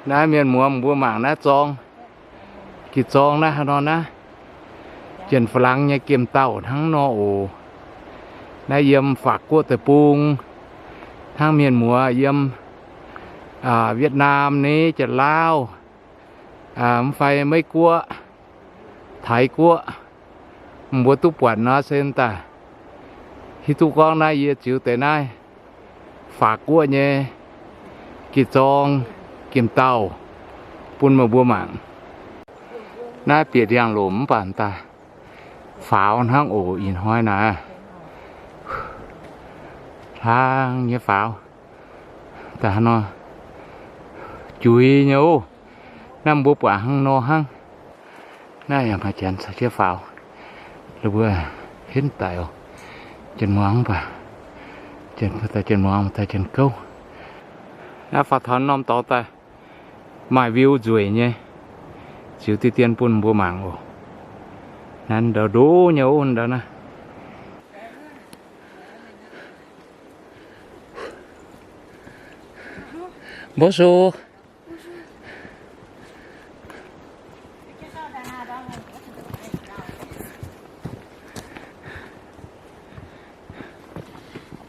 Naaiv mienh muoz mbuo mangc naaiv zorng, gih zorng naaiv haaix nor naaiv, Janx-Faalaangx nyei gemh dauh hnangv nor oc. Naaiv yiem Faatv Guoqv deic-bung, hnangv mienh muoz yiem Vietnam ni, Janx-Laauv, mv fai Meiv Guoqv, Taiv Guoqv, mbuo duqv buatc nor se daaih hiuv duqv gorngv naaiv yie ziux deix naaiv Faatv Guoqv nyei gih zorng gemh dauh bun meih mbuo mangc. Naaiv bieqc ndiangx-lomc mv baac daaih faaux hnangv oc. Ih hnoi naaiv hlang nyei faaux daaih hnangv nor, juix nyei oc. Naaiv mbuo buatc hnangv nor hnangv. Naaiv yaac maaih janx caux jienv faaux. La'buo henv daic oc. Janx-muangz mv baac, janx-muangz daaih janx-gouv. Naaiv faaux taux norm dorngx daaih maaih view nzueic nyei. Ziux diqv dien bun mbuo mangc oc. Naaiv ndau ndo nyei oc, ndau naaiv. Bonjour.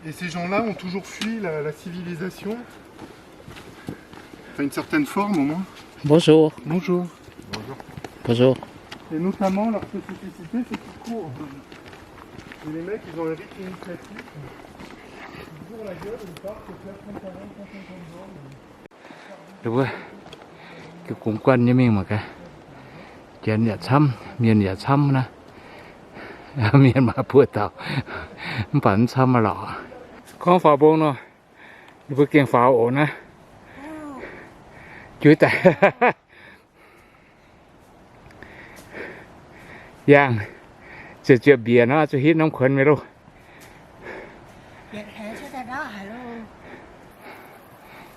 Et ces gens-là ont toujours fui la, la civilisation. Enfin, une certaine forme, au moins. Bonjour. Bonjour. Bonjour. Et notamment, leur spécificité, c'est qu'ils courent. Et les mecs, ils ont un rythme initiatique. Ils bourrent la gueule et ils partent se faire trente, quarante, cent cinquante bornes. Gengh gomh guanh nyei mingh mangc gaax. Janx yaac camv, mienh yaac camv naaiv. Mienh maaih buo dauh, mv baac mv camv lorqc. Gorngv faaux mbong nor, ninh mbuo gengh faaux oc naaiv. Juiz daaih. Yangh, ziouc ziepc mbiec nor, zuqc hitv norm kuonx mingh loh.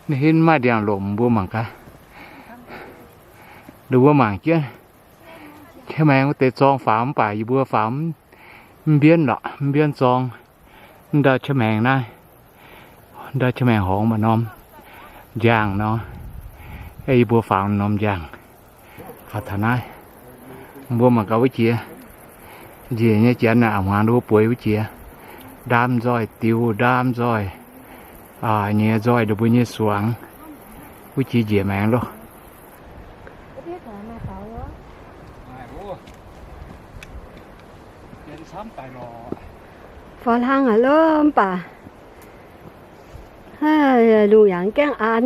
Naaiv hitv maaih ndiangx-lomc mbuo mangc gaax. Ninh mbuo mangc jienv, qiex maengx wuov deix zorng faaux mv baac yie mbuo faaux mv mbienv lorqc, mv mbienv zorng. Ndau qiex maengx naaiv, ndau qiex maengx horngz maaih norm njang nor, yie mbuo faaux norm njang. Faaux taux naaiv, mbuo mangc gaax wuov jiex, njiec nyei janx naaic, hmuangx ninh mbuo bueix wuov jiex, ndaam nzoih diux, ndaam nzoih, nyei nzoih ninh mbuo nyei suangx, wuov jiex njiec maengx loh. Faaux hlang aqv loh, mv baac lungh yaac gaengh an,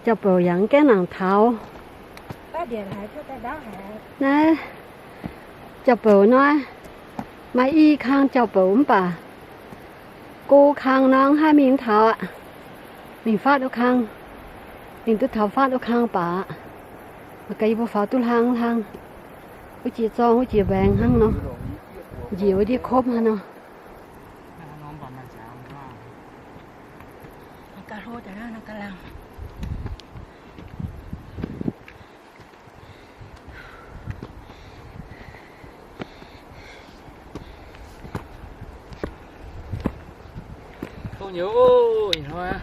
jauv-bouc yaac gaengh nangc taux. Naaiv jauv-bouc nor, maaih i kang jauv-bouc mv baac go kang nor mv haih mingh taux aqv. Mingh fatv wuov kang, mingh duqv taux fatv wuov kang baac aqv. Mangc gaax yie mbuo faaux duqv hlang hlang. Wuov jiex zorng wuov jiex mbaengx hnangv nor, njiec wuov ndiev kopv hnangv nor. Dongh nyei oc, ih hnoi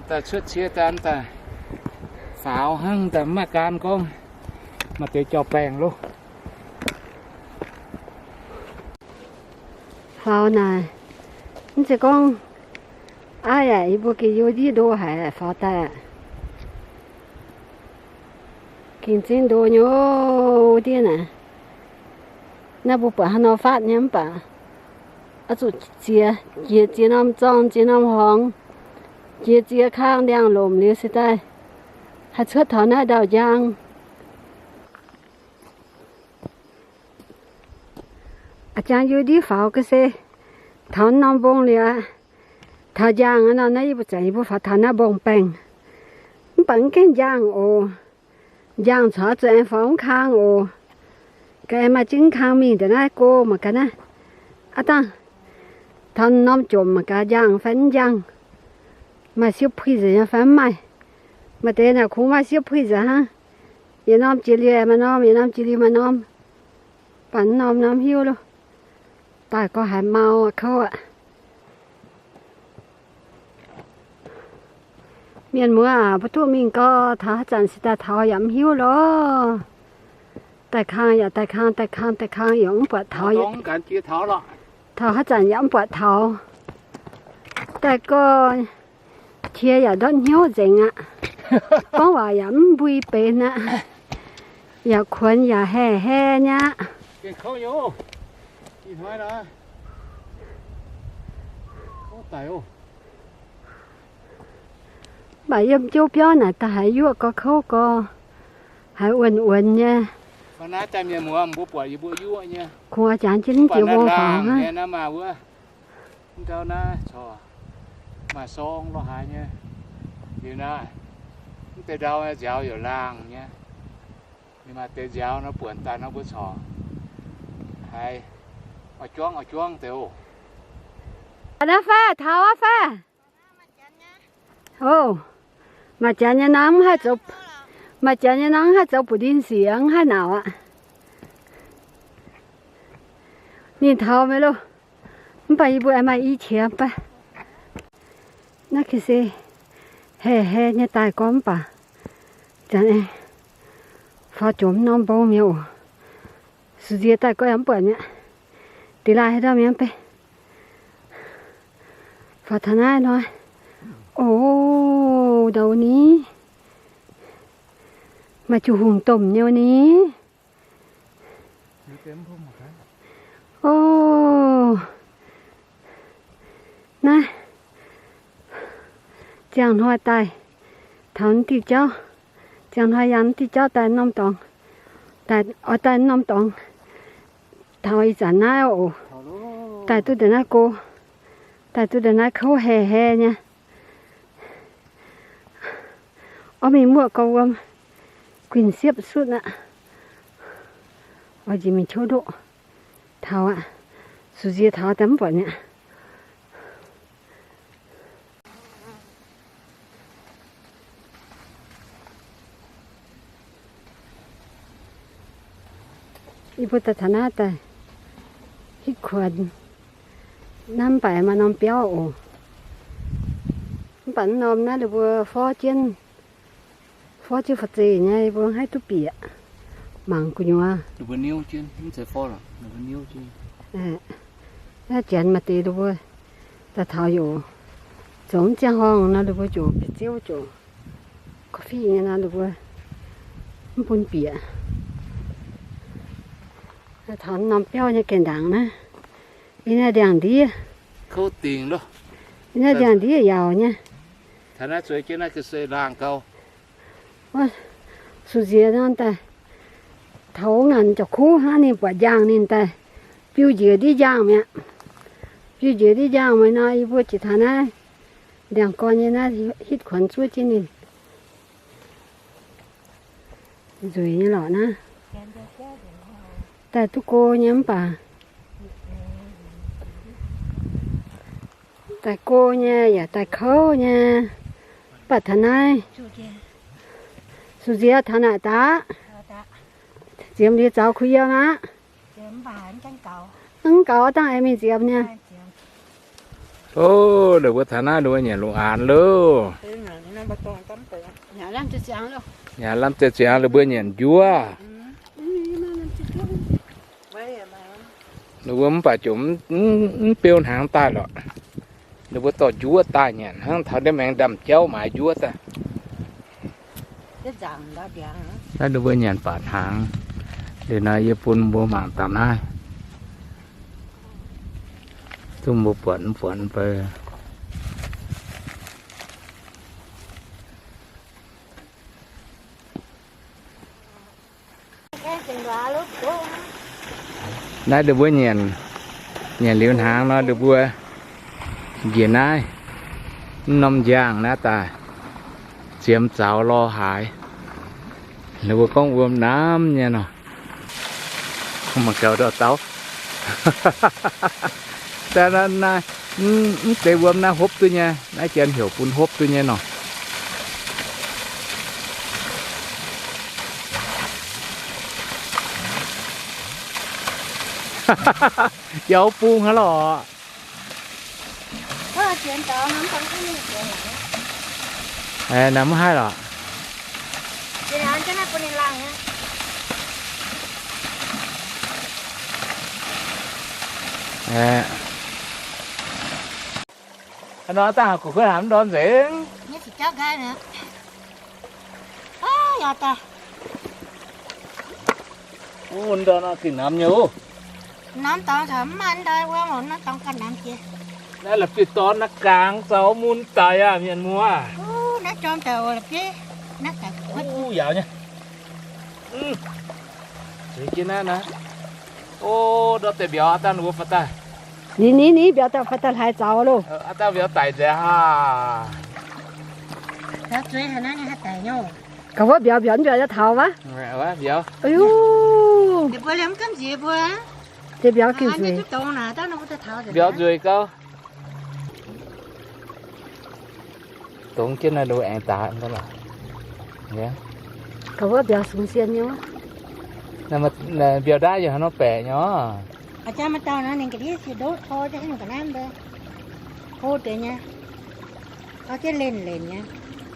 daaih cuotv cie daan daaih faaux hnangv, daaih mv maaih gan gorngv maaih deix jauv-baengh loh. Faaux naaic, mv zeiz gorngv aiv aqv, yie mbuo gengh yiem ndiev ndo haic, faaux daaih aqv. Gengh zengv ndo nyei wuov ndiev naaic. Naaiv mbuo buatc haaix nor fatv nyei mv baac oix zuqc ziex, jiex ziex norm zorng, ziex norm horngz, jiex ziex kang ndiangx-lomc liuz se daaih haih cuotv taux naaiv ndau-njang. A'jang yiem ndiev faaux ga'sie, taux norm mbong liuz aqv. Taux njang nor, naaiv yie mbuo zanc yie mbuo faaux taux naaiv mbong-baengh. Mv baac mv gaengh njang oc. Njang corc zuqc aengx faaux mv kang oc. Ga'aengx maaih jienv mv kang mingh ndongc naaiv go mangc gaax naaiv. Aav dangh taux norm jomc mangc gaax njang fai mv njang. Maaih siepv puix nzengc nyei fai mv maaih. Maaih deix naaic kungx maaih siepv puix nzengc hnangv. Yietc norm jiex liuz maaih norm, yietc norm jiex liuz maaih norm. Baac norm norm hiuv loh. Daaih gorx haiz mau kouv aqv. Mienh muoz aac, mbuo duqv mingh gau, taux haaix zanc se daaih taux yaac mv hiuv lorqc. Daaih kang yaac daaih kang, daaih kang daaih kang yaac mv buatc taux. Taux haaix zanc yaac mv buatc taux. Daaih gau, qiex yaac ndortv hnyouv nzengc aqv. Gorngv waac yaac mv mbui benx aqv. Yaac kuonx yaac haeh haeh nyei aqv. Mv baac yiem jouv biauv naaic daaih haiz yuoqv gau kouv gau, haiz wuonx wuonx nyei. Kungx oix jangx jienv mv jiex wong faaux hnangv. Mv ndau naaiv corc maaih sorng lo haaix nyei. Liuz naaiv, mv deix ndau nziaaux yaac laangh nyei. Ninh maaih deix nziaaux nor buonc daaih nor mbuo corc haiz oix juangv oix juangv deix oc. Naaiv fai taux aqv fai? O, maaih janx nyei nor mv haih zoux, maaih janx nyei nor mv haih zoux buoz-ndin sic, mv haih nauc aqv. Ninh taux mi'aqv loh. Mv baac yie mbuo aengx maaih i qiex fai? Naaiv ga'sie haeh haeh nyei daaih gorngv mv baac zanc faaux jomc norm mbong mi'aqv oc. Su'nziex daaih gorngv yaac mv buatc mi'aqv. Deix laaih haaix dauh mi'aqv beiv. Faaux taux naaiv hnoi. O, ndau ni. Maaih juv hungh domh nyei ni. O, naaiv ziangh hnoi daaih taux diuh jauv, ziangh hnoi yangh diuh jauv daaih norm dorngx, daaih oix daaih norm dorngx taux ih zanc naaiv oc. Daaih duqv ndongc naaiv go, daaih duqv ndongc naaiv kouv haeh haeh nyei. Orv mingh muoqv gauh wuom, guinh siepv sutv aqv. Oix njiec mingh qouv ndoqv taux aqv. Su'nziex taux daaih mv buatc mi'aqv. Yie mbuo daaih taux naaiv daaih hitv kuonx. Naaiv mv baac maaih norm biauv oc. Mv baac norm naaiv ninh mbuo forv jienv, forv jienv fa'zeic nyei, yie mbuo haih duqv bieqc mangc gu'nyuoz. Naaiv janx maaih deix ninh mbuo daaih taux yaac zoux mv ziangh horngh nor, ninh mbuo ziouc bieqc ziouv ziouc coffee nyei nor, ninh mbuo mv bun bieqc. Taux norm biauv nyei gaengh ndaangc naaiv, yie naaiv ndiangx-ndiev, yie naaiv ndiangx-ndiev yaauc nyei. Su'nziex nor daaih taux ngaanc jauv-kuv hnangv, ninh buatc njaangh ninh daaih biu njiec ndiev njaangh mi'aqv. Biu njiec ndiev njaangh meih nor, yie mbuo jiex taux naaiv ndiangx-gorn nyei naaiv hitv kuonx zuov jienv ninh. Nzueic nyei lorqc naaiv. Daaih duqv go nyei mv baac, daaih go nyei yaac daaih kouv nyei. Mv baac taux naaiv, Su'nziex taux naaic daaih, ziemx liuz zaux kuh yiem aqv. Mv gaux dangh aengx mingh ziemx nyei. O, ninh mbuo taux naaiv ninh mbuo nyanc lungh aanx loh. Nyanc lamh zeiz ziangx ninh mbuo nyanc njuov. Ninh mbuo mv baac ziouc mv beu hnaangx daaih lorqc. Ninh mbuo dorh njuov daaih nyanc hnangv taux ndiev maengx ndamh jauv maaiz njuov daaih. Naaiv ninh mbuo nyanc baac hnaangx. Liuz nor yie bun mbuo mangc dangh naaiv. Zungv mbuo buatc mv buatc fai. Naaiv ninh mbuo nyanc, nyanc liuz hnaangx nor, ninh mbuo njiec naaiv mv norm njaangh naaiv daaih ziemx zaux lorh haaix. Ninh mbuo gorngv wuom namv nyei nor. Mangc gaax ndau-dauh. Daaih naaiv, mv deix wuom naaiv hopv duqv nyei, naaiv janx heuc bun hopv duqv nyei nor. Jauv bung hnangv lorqc. Naaiv mv haih lorqc. Nor dangh haaix gu'kuotv haaix mv ndorm nzengc. Wuov ndorm nor gengh namx nyei oc. Naaiv la'bieiv-dorn naaiv gaangh zaux mun daic aqv, mienh muoz. Yaauc nyei. Zeix jienv naaiv naaiv. O, ndortv deix mbiauz aav dangh ninh mbuo faaux daaih. Ni, ni, ni, mbiauz daaih faaux daaih hlaaix zaux loh. Aav dangh mbiauz daic nzengc aqv. Gauh wuov mbiauz, mbiauz, mbiauz yaac taux wuov. Aiyo. Deix mbiauz gengh nzueic. Mbiauz nzueic gauh. Dongh jienv naaiv nduov aengx daaih gauh lorqc. Gauh wuov mbiauz sung sien nyei wuov. Mbiauz ndaauv yaac haaix nor baeqc nyei.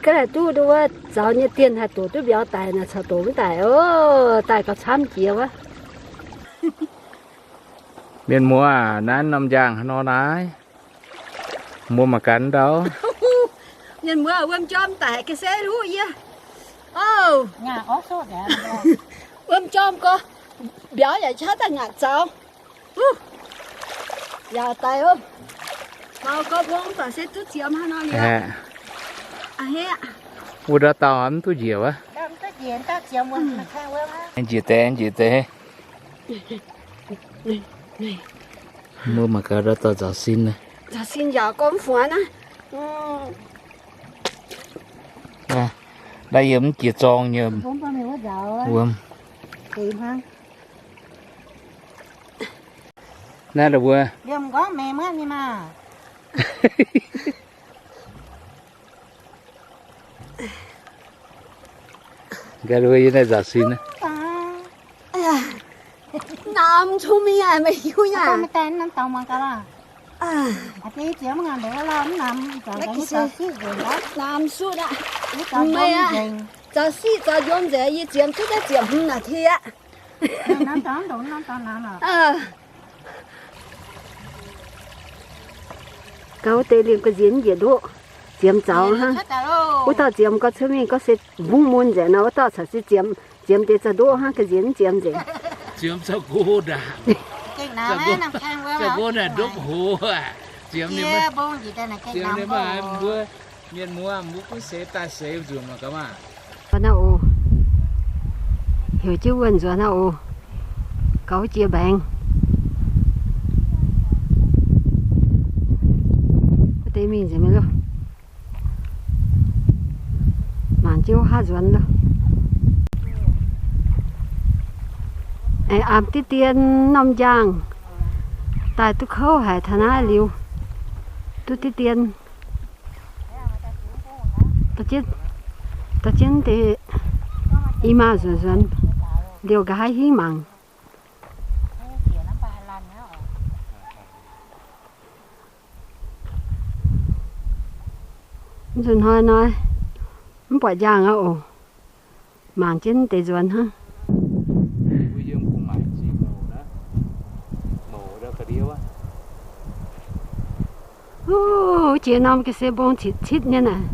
Ga'naaiv duqv nduov wuov zaux nyei dienh haih doqc duqv mbiauz daic naaic, caux doqc mv daic oc. Daaih gauh camv jiex wuov. Mienh muoz, naaiv norm njang haaix nor naaiv? Mbuo mangc gaax ndau. Mienh muoz, wuom jorm daic ga'sie huv yie. Oc, wuom jorm gorx, mbiauz yaac qaqv daaih ngaatc zaux. Yaac daic oc. Maux gorx mbong baac se duqv ziemx haaix nor liuz. Wuov ndau dauh mv duqv njiec wuov. Njiec deix, njiec deix. Mbuo mangc gaax ndau dauh nzaaux sin naaiv. Nzaaux sin yaac gorngv fungx naaiv. Naaiv yiem mv jiex zorng nyei wuom. Naaiv la'buo. Ga'lui yie naaiv nzaaux sin naaiv. Namx cong mingh aqv, meih hiuv nyei. Namx suqv aqv. Meih aqv, zaux siqv zaux njomc nzengc, yie ziemx duqv daaih ziepc hmz naaic ti aqv. Gauh wuov deix liemh ga'nziex njiec ndoqv, ziemx zaux hnangv. Wuov dauh ziemx gorx cuotv mingh gorngv se mbungv mun nzengc nor, wuov dauh caux se ziemx, ziemx deix zaux ndoqv hnangv, ga'nziex mv ziemx nzengc. Ziemx zaux nqox ndaangc. Zaux nqox naaic ndopv hoz aqv. Ziemx ninh, ziemx ninh mv haiz mbuo mienh muoz, mbuo gunv seix daaih seix nzunc mangc gaax maah. Nzuonx naaiv oc. Heuc jienv wuov nzuonx naaiv oc. Gaux jiex mbaengx. Wuov deix mingh nzengc mi'aqv loh. Mangc jienv wuov haav nzuonx loh. Aengx aamx diqv dien norm njang daaih duqv kouv haic taux naaiv liuz. Duqv diqv dien. Dorh jienv deix i maah nzuonx nzuonx liouh nqa'haav hingv mangc. Nzunc hnoi nor, mv buatc njang aqv oc. Mangc jienv deix nzuonx hnangv. Wuov jiex norm ga'sie mbong citv citv nyei naaic.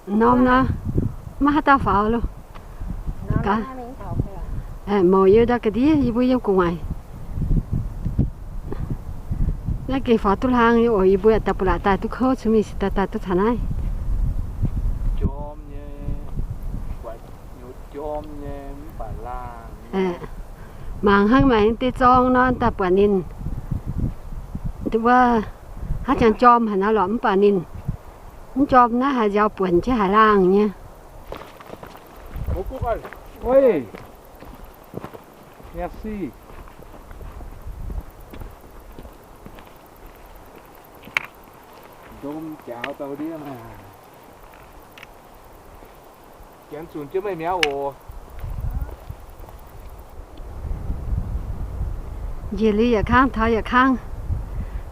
Norm nor, maiv haaix dauh faaux loh. Gaax, mouc yie ndau ga'ndiev, yie mbuo yiem gu'nguaaic. Naaiv gengh faaux duqv hlang nyei oc. Yie mbuo daaih buatc laaix daaih duqv kouv, cun mingh se daaih daaih duqv taux naaiv. Mangc hnangv maaih deix zorng nor, daaih buatc ninh wuov haaix jangx jorm haic nor lorqc, mv baac ninh mv jorm naaiv haaix nziaaux buonc jienv haaix laangh nyei. Janx zunc jienv meih mi'aqv oc. Njiec liuz yietc kangv taux yietc kangv,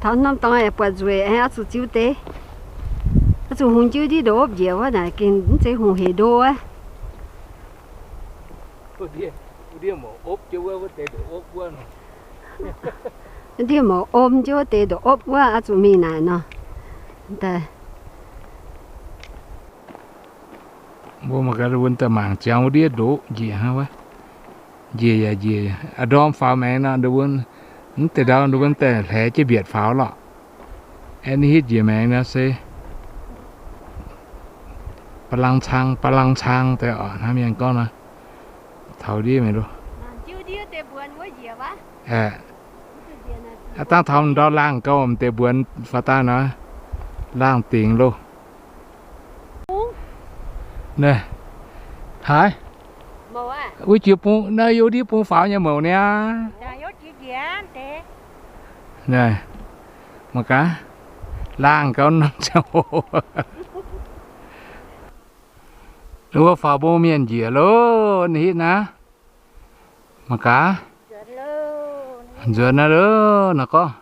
taux norm dorngx yaac buatc nzueic, aengx oix zuqc ziux deix, oix Zuqc hungx jienv ndiev ndopv-opv njiec wuov naaic gengh mv zeiz hungh hec ndo wuov. Ndiev mouc om jienv wuov deix ndopv-opv wuov oix zuqc mingh naaic nor. Mbuo mangc gaax, mbuo daaih mangc ziangx wuov ndiev ndoqv njiec hnangv wuov. Njiec yaac njiec, ndorm faaux maengx nor, mv deix ndau mbuo daaih hleix jienv mbietc faaux lorqc. Aeqv, hitv njiec maengx nor se ba'lang cang, ba'lang cang deix oc. Hnangv mienh gorngv nor, taux ndiev mingh loh. Dangh taux ndau laangh gauh m'deix mbuonx faaux daaih nor, laangh dingc loh. Naaiv, haaix, wuov jiex bung, naaiv yie ndiev bung faaux nyei mouc niaa. Naaiv, mangc gaax, laangh gauh norm ziangh hoc. Wuov faaux bung mienh njiec loh, ninh hitv naaiv. Mangc gaax, nzuonx naaiv loh, naaiv gorngv.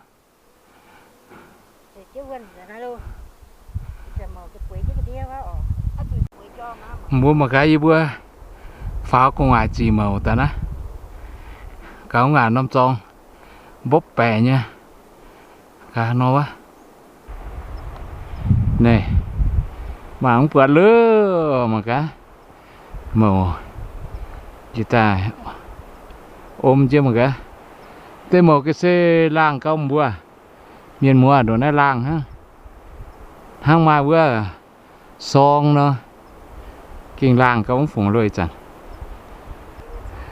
Mbuo mangc gaax yie mbuo faaux gu'nguaaic ziqc mouc daaih naaiv. Gaax wuov ngaanc norm zorng mbopv baeqc nyei. Gaax nor wuov. Naaiv, mangc mv buatc loh, mangc gaax. Mouc jiex daaih, om jienv mangc gaax. Deix mouc ga'sie laangh gauh mbuo. Mienh muoz ndongc naaiv laangh hnangv, hnangv maaih wuov sorng nor, gengh laangh gauh mv fungc loh ih zanc.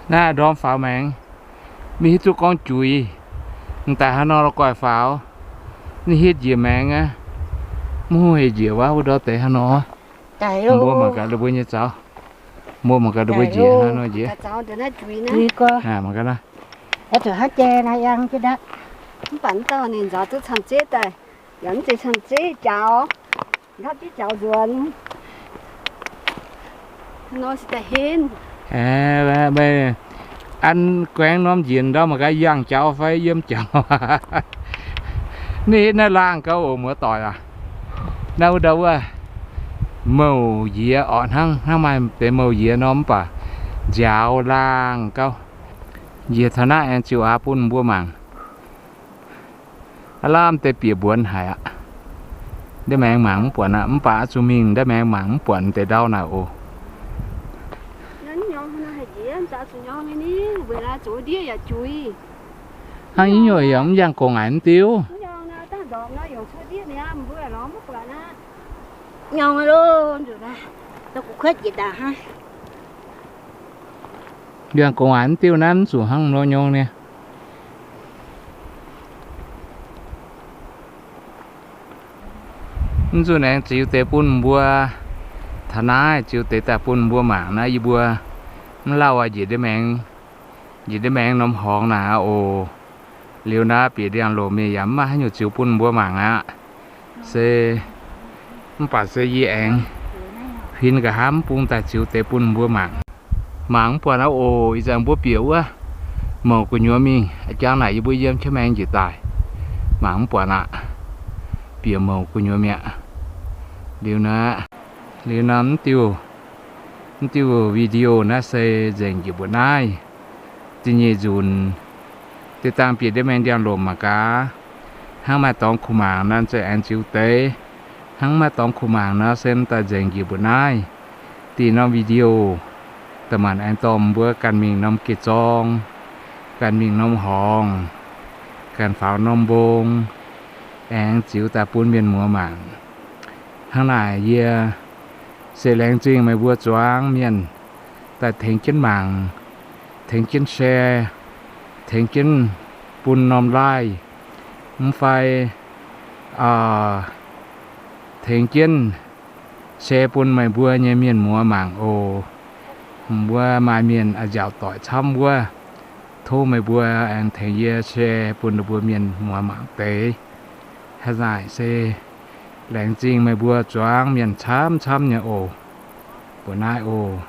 Naaiv ndorm faaux maengx, mv hiuv duqv gorngv juix, m'daaih haaix nor la'guaih faaux, mv hitv njiec maengx aqv. Mv hungh hec njiec wuov, wuov ndorm deix haaix nor. Mbuo mangc gaax ninh mbuo nyei zaux. Mbuo mangc gaax ninh mbuo njiec hnangv nor njiec. Mv baac mv dauh ninh nzaaux duqv camv-zeqv daaih, yaac mv zeiz camv-zeqv jaux, nqaapv jienv jaux nzuonx. Nor se daaih henv. An guaengx norm njiec ndau mangc gaax yangh jaux fai yiem jaux. Ninh naaiv laangh gauh oc muoz-doic aac. Naaiv wuov ndau wuov mouc yiex orqc, hnangv, hnangv maaih deix mouc yiex nor mv baac nziaaux laangh gauh. Njiec taux naaiv aengx ziouc aax bun mbuo mangc. Aav lamh deix bieqc mbuonx haic aqv. Ndiev maengx mangc mv buatc aqv, mv baac oix zuqc mingh ndiev maengx mangc mv buatc deix ndau naaic oc. Hnangv nyungc yaac mv yangh gong-ngaaic mv diuv. Yangh gong-ngaaic mv diuv naaiv mv zuqc hnangv nor nyong niaa. Mv zuqc aengx ziux deix bun mbuo. Taux naaiv ziux deix daaih bun mbuo mangc naaiv yie mbuo mv lauh aqv, njiec ndiev maengx, njiec ndiev maengx norm horngz naaic aqv oc. Liuz naaiv bieqc ndiangx-lomc mingh yaac mv maaih haaix nyungc ziux bun mbuo mangc aqv. Se mv baac se yie aengx huin nqa'haav mv bung daaih ziux deix bun mbuo mangc. Mangc mv buatc aqv oc. Ih zanc mbuo bieqc wuov mouc gu'nyuoz mingh, jangx naaic yie mbuo yiem jienv maengx njiec daaih. Mangc mv buatc aqv. Bieqc mouc gu'nyuoz mi'aqv. Liuz naaiv, liuz naaiv mv diuh, mv diuh video naaiv se nzengc njiec mbuo naaiv. Da'nyeic nzunc, deix dangh bieqc ndiev maengx ndiangx-lomc mangc gaax. Hnangv maaih dorngx kuh mangc nor se aengx ziux deix. Hnangv maiv dorngx kuh mangc nor se daaih nzengc njiec mbuo naaiv. Dih norm video da'maanc aengx dorh mbuo ganh mingh norm geh zorng, ganh mingh norm horngz, ganh faaux norm mbong, aengx ziux daaih bun mienh muoz mangc. Hnangv naaic yie se laengz zingh meih mbuo zuangx mienh daaih tengx jienv mangc, tengx jienv share, tengx jienv bun norm like, mv fai tengx jienv share bun meih mbuo nyei mienh muoz mangc oc. Mbuo maaih mienh a'nziaauc doic camv wuov, tov meih mbuo aengx tengx yie share bun mbuo mienh muoz mangc deix. Hnangv naaic se laengz zingh meih mbuo zuangx mienh camv camv nyei oc. Mbuo naaiv oc.